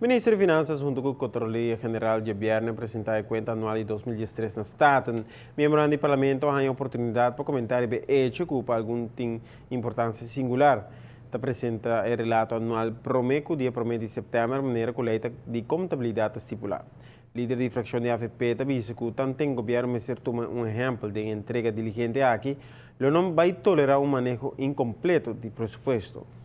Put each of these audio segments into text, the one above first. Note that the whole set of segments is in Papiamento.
Minister di Finanzas hunto cu Controloria General djabierne a presenta e cuenta anual di 2013 na Staten. Miembronan di Parlamento a haña oportunidad pa comenta riba e hecho cu pa algun tin importancia singular. Ta presenta e relato anual prome cu dia prome di september manera cu ley di contabilidad ta stipula. Lider di fraccion di avp ta bisa cu tanten gobierno mester tuma un ehempel den e entrega diligente aki, lo no bay tolera un maneho incompleto di presupuesto.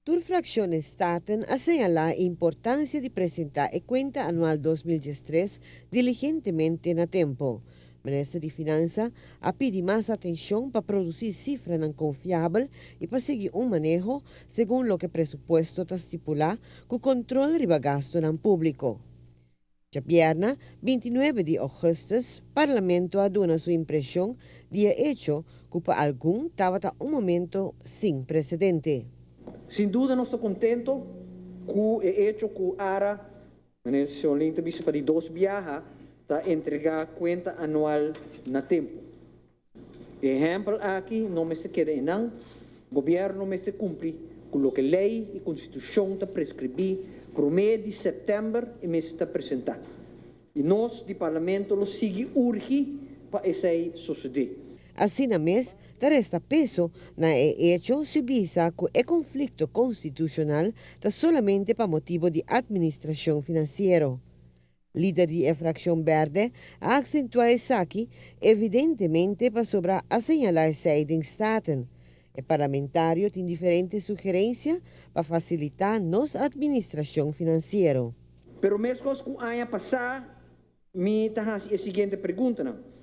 Tur fraccion den Staten a señala e importancia di presenta e cuenta anual 2013 diligentemente na tempo. Minister di Finansa a pidi mas atencion pa produci cifranan confiabel y pa sigui un maneho segun loke presupuesto ta stipula cu control riba gastonan publico. Djabierna, 29 di augustus, Parlamento a duna su impresion di e hecho cu pa algun tabata un momento sin precedente. Sin duda nos ta contento cu e hecho cu ARA, meneer Sionlin ta bisa pa di dos biaha, ta entrega cuenta anual na tempo. E ehempel aki no mester keda einan, Gobierno mester cumpli cu loke ley y constitucion ta prescribi, prome di september e mester ta presenta. Y nos di Parlamento lo sigui urgi pa esey sosode. Asina mes ta resta peso na e hecho si bisa cu e conflicto constitucional ta solamente pa motibo di administracion financiero. Lider di e fraccion berde a accentua esaki evidentemente pasobra a señala esey den Staten. E parlamentario tin diferente sugerencia pa facilita nos administracion financiero. Pero mescos cu aña pasa, mi ta haci e siguiente preguntanan.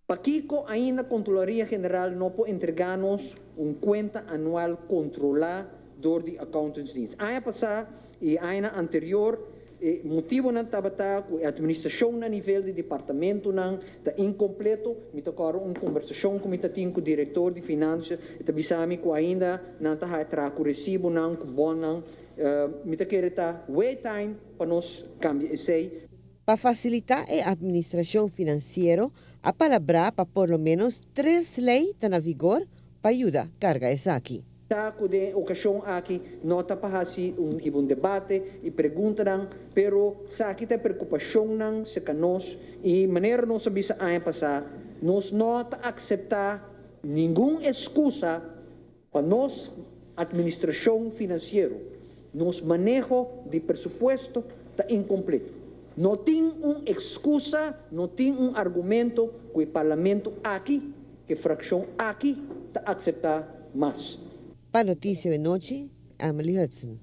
Pakico ainda Controlaria General no por entrega nos un cuenta anual controla door di Accountantsdienst? Aña pasa y añanan anterior e motibonan tabata cu e administracion na nivel di departamentonan ta incompleto. Mi ta corda un conversacion cu mi ta tin cu director di financia, e ta bisa mi cu ainda nan ta haya traha cu recibonan, cu bonnan. Mi ta kere ta way time pa nos cambia esey. Pa fasilitá e atministrashon finansiero a palabrá pa por lo ménos tres lei ta na vigor pa yuda karga esaki. Ta ku den e okashon aki no ta pa hasi un hiba un debate i preguntanan, pero esaki ta e preokupashonnan serka nos i manera nos a bisa aña pasá, nos no ta akseptá ningun eskusa pa nos administrashon finansiero, nos maneho di presupuesto ta inkompleto. No tin un ekskusa, no tin un argumento ku e parlamento aki, ku e frakshon aki ta akseptá mas. Pa Noticia Anochi, Emily Hudson.